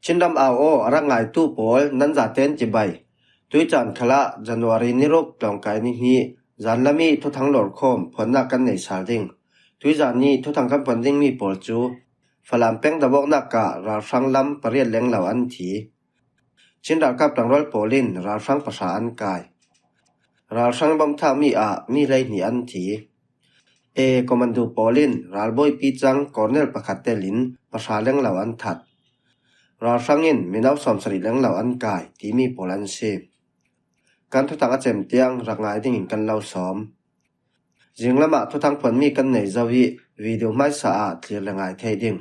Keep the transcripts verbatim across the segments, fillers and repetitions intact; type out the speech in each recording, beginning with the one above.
Chinram au aw a rak ngaitu pawl nan zaten cibai. Tuicaan khalah January ni ruk tlawngkai ni hnih zanlami thuthang lawrkhawm phuannak kan nei sal ding. Tuizan ni thuthang kan phuan dingmi pawl cu Falam peng dovawknak ah ralhrang lam pariat lenglo an thi. Chin ralkap ṭangrual pawl in ralhrang pahra an kai. Ralhrang bom thlakmi ah mi hleihnih an thi. A commando pawl in ralbawipi cang cornel pakhat telin pahra lenglo an that. Ralhrang in mino sawmsarih lenglo an kai timi pawl an si. Kan thuthang a cem tiang rak ngai dingin kan lo sawm. Zinglam ah thuthang phuanmi kan nei zo i video hmaisa ah thlir le ngai thei ding.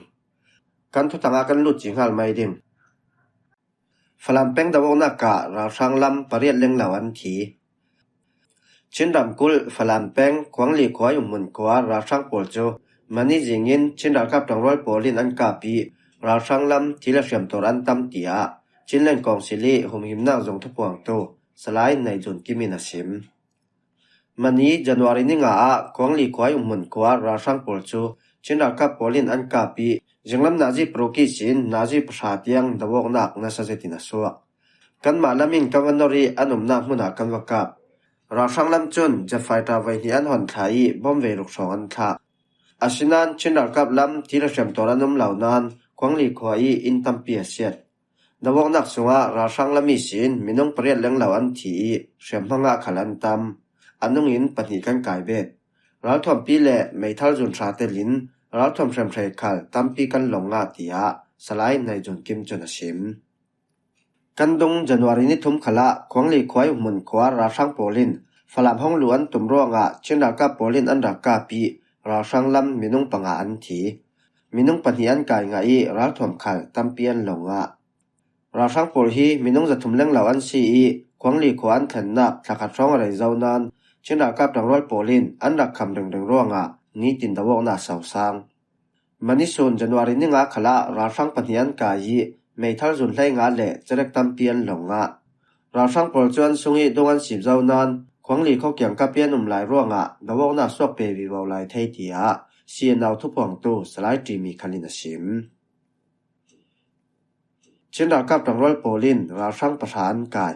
Kan thuthang ah kan lut cinghal mai ding. Falam peng dovawknak ah ralhrang lam pariat lenglo an thi. Chin ramkulh Falam peng Khuangli khua i umhmun khua ralhrang pawl cu mani zingin Chin ralkap ṭangrual pawl in an kap i ralhrang lam thil a hriamtuar an tam, tiah Chinland Council i humhimnak zung thuphuangtu Salai Naizun Kim in a sim. Mani January ni nga ah Khuangli khua i umhmun khua ralhrang pawl cu Chin ralkap pawl in an kap i zinglam nazi paruk ihsin nazi pahra tiang dovawknak nasa zetin a suak. Kanmah lam in kan va nor i an umnak hmun ah kan va kap. Ralhrang lam cun jet fighter voihnih an hon thla i bom vei ruk hrawng an thlak. Asinain Chin ralkap lam thil a hriamtuar an um lo nain Khuangli khua i inn tampi a siat. Dovawknak sungah ralhrang lam ihsin minung pariat lenglo an thi i hriamhma ngah khal an tam. A nungin pahnih kan kai bet. Ralthuampi le meithal zun hra telin ralthuam hremhrei khal tampi kan lawng ngah, tiah Salai Naizun Kim cun a sim. Kan dung January ni thum khalah Khuangli khua i umhmun khua ralhrang pawl in Falam hong luh an tum ruangah Chin ralkap pawl in an rak kap i ralhrang lam minung panga an thi. Minung pahnih an kai ngah i ralthuam khal tampi an lawng ngah. Ralhrang pawl hi minung zathum lenglo an si i Khuangli khua an thlennak thlakhat hrawng a rei zo nain Chin ralkap ṭangrual pawl in an rak kham ringring ruangah nitin dovawknak so sang. Mani sun January ni nga khalah ralhrang pahnih an kai i meithal zun hleinga le cerek tampi an lawng ngah. Ralhrang pawl cu an sung i dung an sip zo nain Khuangli khua kiangkap i an um lai ruangah dovawknak suak pe vivo lai thei, tiah C N O thuphuangtu Salai Ṭimi khal in a sim. Chin ralkap ṭangrual pawl in ralhrang pahra an kai.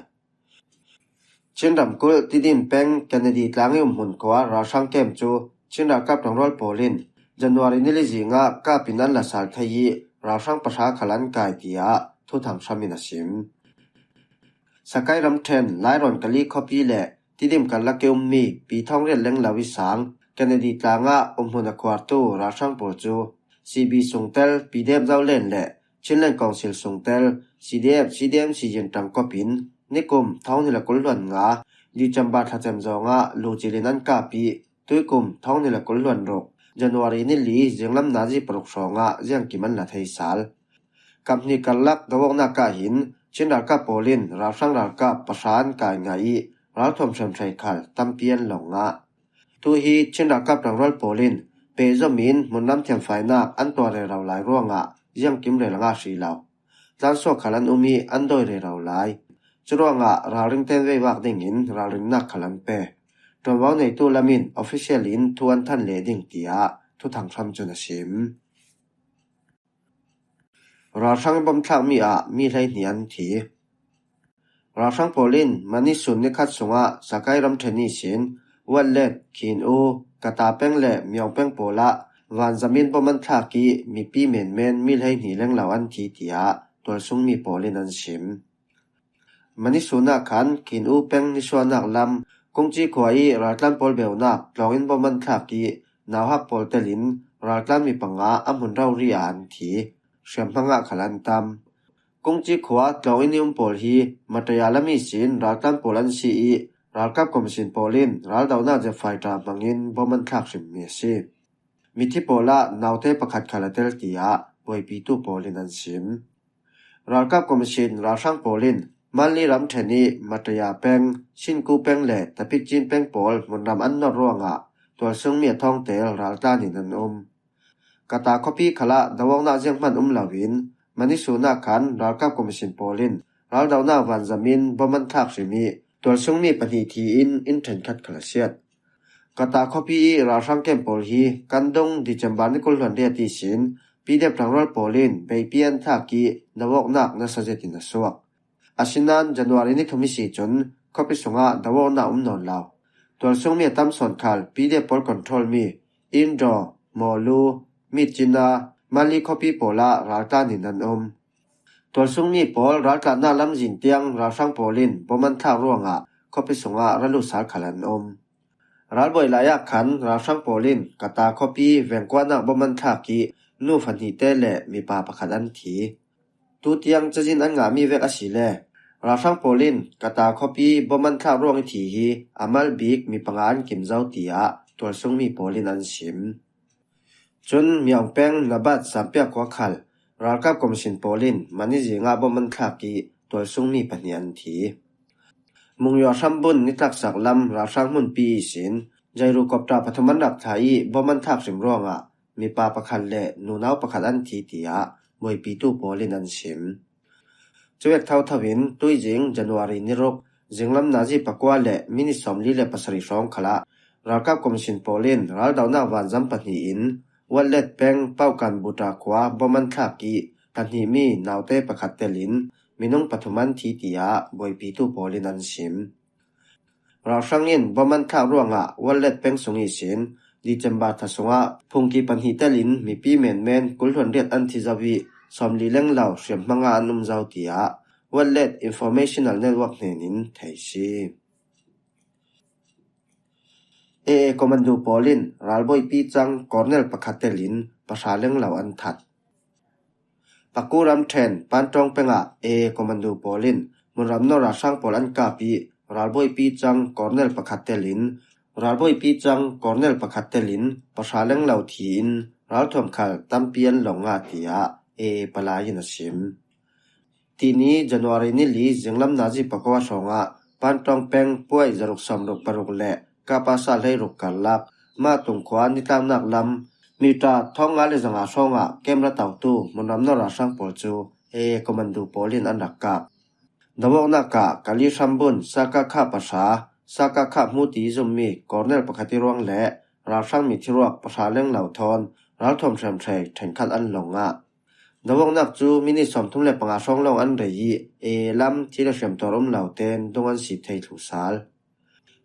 Chin ramkulh Tidim peng Kennedy tlang i umhmun khua ralhrang kem cu Chin ralkap ṭangrual pawl in January ni li zingah kap in an la sal thei i ralhrang pahra khal an kai, tiah thuthang hram in a sim. Sakai ramṭhen Lairawn Kali khuapi le Tidim karlak i ummi pi thawng riat lenglo i sang Kennedy tlangah umhmun a khuartu ralhrang pawl cu C B sungtel P D F Zolen le Chinland Council sungtel C D F C D M Siyin ṭangkawp in nikum thawng hnih le kul hluan nga December thla cem zawngah lucil in an kap i tuikum thawng hnih le kul hluan ruk January ni li zinglam nazi paruk hrawngah ziangkim an la thei sal. Kap hnih karlak dovawknak ah hin Chin ralkap pawl in ralhrang ralkap pahra an kai ngah i ralthuam hremhrei khal tampi an lawng ngah. Tu hi Chin ralkap ṭangrual pawl in pehzom in hmunram thiamfainak an tuar rero lai ruangah ziangkim rel a ngah hrih lo. Tlansuak khal an um i an dawi rero lai. Curuangah ralring ten veivak dingin ralringnak khal an pe. Ṭuanvo neitu lam in official in thu an thanh leh ding, tiah thuthang hram cun a sim. Ralhrang bom thlakmi ah mi hleihnih an thi. Ralhrang pawl in mani sun ni khat sungah Sakai ramṭhen ihsin Watlet, Khin U, Kata peng le Miawng peng pawl ah vanzamin bom an thlak i mipi menmen mi hleihnih lenglo an thi, tiah tualsungmi pawl in an sim. Mani sun ah khan Khin U peng nisuahnak lam Kungci khua i raltlan pawl beunak tlawnginn bom an thlak i nauhak pawl telin raltlan mi panga a hmun rori ah an thi. Hriamhma ngah khal an tam. Kungci khua tlawnginn i um pawl hi Mataya lam ihsin raltlan pawl an si i ralkap commission pawl in raldonak jet fighter hmangin bom an thlak hrimmi a si. Mithi pawl ah naute pakhat khal a tel, tiah buaipitu pawl in an sim. Ralkap commission ralhrang pawl in Manli ramṭhen i Mataya peng, Sinku peng le Tapitcin peng pawl hmunram an nor ruangah tualsungmi a thawngtel raltlan in an um. Kata khuapi khalah dovawknak zianghman um loin mani sun ah khan ralkap commission pawl in raldonak vanzamin bom an thlak hrim i tualsungmi pahnih thi in inn ṭhenkhat khal a siat. Kata khuapi i ralhrang kem pawl hi kan dung December ni kul hluan riat ihsin PDF ṭangrual pawl in beipi an thlak ih do-awknak nasa zetin a suak. Asinain January ni thum ihsi cun khuapi sungah do-awknak um nawn lo. Tualsungmi a tam sawn khal PDF pawl control mi Indraw, Mawlu, Mitchina, Mali khuapi pawlah raltlan in an um. Tualsungmi pawl raltlannak lamzin tiang ralhrang pawl in bom an thlak ruangah khuapi sungah ra lut sal khal an um. Ralbawi lai-ah khan ralhrang pawl in Kata khuapi vengkuanak bom an thlak ih nu fahnihte le mipa pakhat an thi. Tutiang cazin an ngahmi vek asile ralhrang pawl in Kata khuapi bom an thlak ruang ih thi hi a mal bik mi panga an kim zo, tiah tualsungmi pawl in an sim. Cun Miaung peng Nabat Sampiak khua khal ralkap komisin pawl in mani zingah bom an thlak ih tualsungmi pahnih an thi. Mungyaw hrambun nitlaksak lam ralhrang hmunpi ihsin Jairu kopta pathum an rak thlah ih bom an thlak hrim ruangah mipa pakhat le nunau pakhat an thi, tiah buaipitu pawl in an sim. Cuvek thotho in tuizing January ni ruk zinglam nazi pakua le minit sawmli le pasarih hrawng khalah ralkap komisin pawl in raldohnak vanzam pahnih in Wallet peng Paukan Buta khua bom an thlak ih pahnihmi naute pakhat telin minung pathum an thi, tiah buaipitu pawl in an sim. Ralhrang in bom an thlak ruangah Wallet peng sung ihsin December thla sungah phungki pahnih telin mipi menmen kul hluan riat an thi zo ih sawmli lenglo hriamhmanga an um zo, tiah Wallet Informational Network hnenin thei si. AA commando pawl in ralbawipi cang cornel pakhat telin pahra lenglo an that. Paku ramṭhen Pantawng pengah AA commando pawl in hmunram naw ralhrang pawl an kap ih ralbawipi cang cornel pakhat telin ralbawipi cang cornel pakhat telin pahra lenglo thi in ralthuam khal tampi an lawng ngah, tiah AA palai in a sim. Tini January ni li zinglam nazi pakua hrawngah Pantawng peng puai zaruk sawmruk paruk le kapasa hleiruk karlak Matung khua nitlaknak lam mita thawng nga le zanga hrawngah kemra tautu hmunram naw ralhrang pawl cu AA commando pawl in an rak kap. Do-awknak ah Kali hrambun Sakakha pahra, Sakakha hmuti zummi cornel pakhat ih ruang le ralhrang mi thiruak pahra lenglo thawn ralthuam hriamhrei ṭhenkhat an lawng ngah. Do-awknak cu minit sawmthum le panga hrawng lawng an rei ih AA lam thi le hriamtuar um lo tein dung an si thei thlu sal.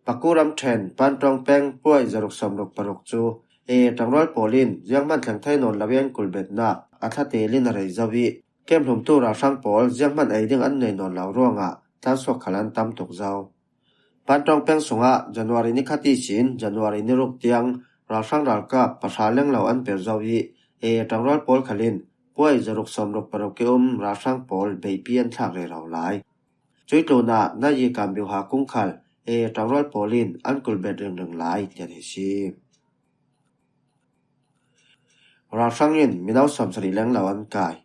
Paku ramṭhen Pantawng peng puai zaruk sawmruk paruk cu AA ṭangrual pawl in zianghman thleng thei nawn lo ih an kulbetnak a thlatel in a rei zo ih kemhlumtu ralhrang pawl zianghman ei ding an nei nawn lo ruangah tlansuak khal an tam tuk zo. Pantawng peng sungah January ni khat ihsin January ni ruk tiang ralhrang ralkap pahra lenglo an per zo ih AA ṭangrual pawl khal in puai zaruk sawmruk paruk ih um ralhrang pawl beipi an thlak rero lai. Cuih tlunah Nayi Kambiuha kung khal AA ṭangrual pawl in an kulbet ringring lai, tiah hi si. Ralhrang in mino sawmsarih lenglo an kai.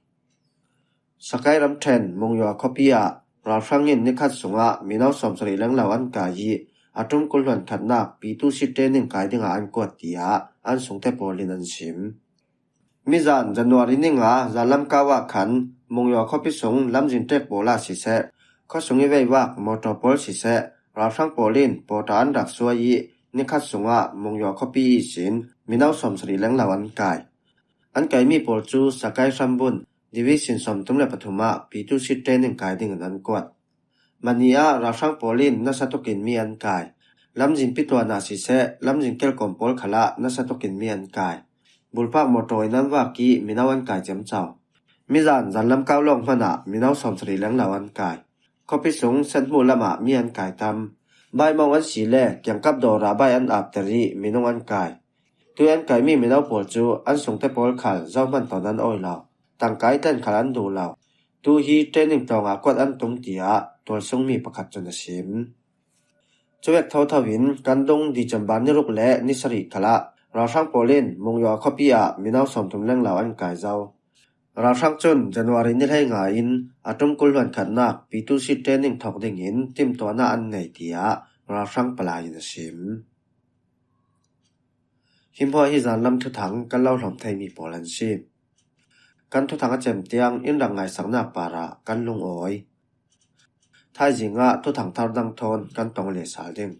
Sakai ramṭhen Mungyaw khuapi ah ralhrang in nikhat sungah mino sawmsarih lenglo an kai ih a ṭum kul hluan khatnak P two C training kai dingah an kuat, tiah an sungte pawl in an sim. Mizan January ni nga zanlam kau ah khan Mungyaw khuapi sung lamzin ṭek pawl ah siseh, khuasung ih veivak motor pawl siseh, ralhrang pawl in pawta an rak suai ih nikhat sungah Mungyaw khuapi ihsin mino sawmsarih lenglo an kai. An kaimi pawl cu Sakai hrambun Division sawmthum le pathum ah P two C training kai dingin an kuat. Mani ah ralhrang pawl in nasa tukin mi an kai. Lamzin pituan ah siseh, lamzin kelkawm pawl khalah nasa tukin mi an kai. Bulpak motor in an vak ih mino an kai ciamco. Mizan zanlam kau lawng hmanah mino sawmsarih lenglo an kai. Khuapi sung Senhmuh lamah mi an kai tam. Baimawng an si le kiangkap dawr ah bai an apter ih minung an kai. Tui an kaimi mino pawl cu an sungte pawl khal zohman tawn an awi lo. Tangkai tlen khal an duh lo. Tu hi training tlawngah kuat an tum, tiah tualsungmi pakhat cun a sim. Cuvek thotho in kan dung December ni ruk le ni sarih khalah ralhrang pawl in Mungyaw khuapi ah mino sawmthum lenglo an kai zo. Ralhrang cun January ni hleinga in a ṭum kul hluan khatnak P two C training thawk dingin timtuahnak an nei, tiah ralhrang palai in a sim. Hi hmuah hi zanlam thuthang kan lo hlawm theimi pawl an si. Kan thuthang a cem tiang in rak ngaisaknak parah kan lungawi. Thaizing ah thuthang thar dang thawn kan tong leh sal ding.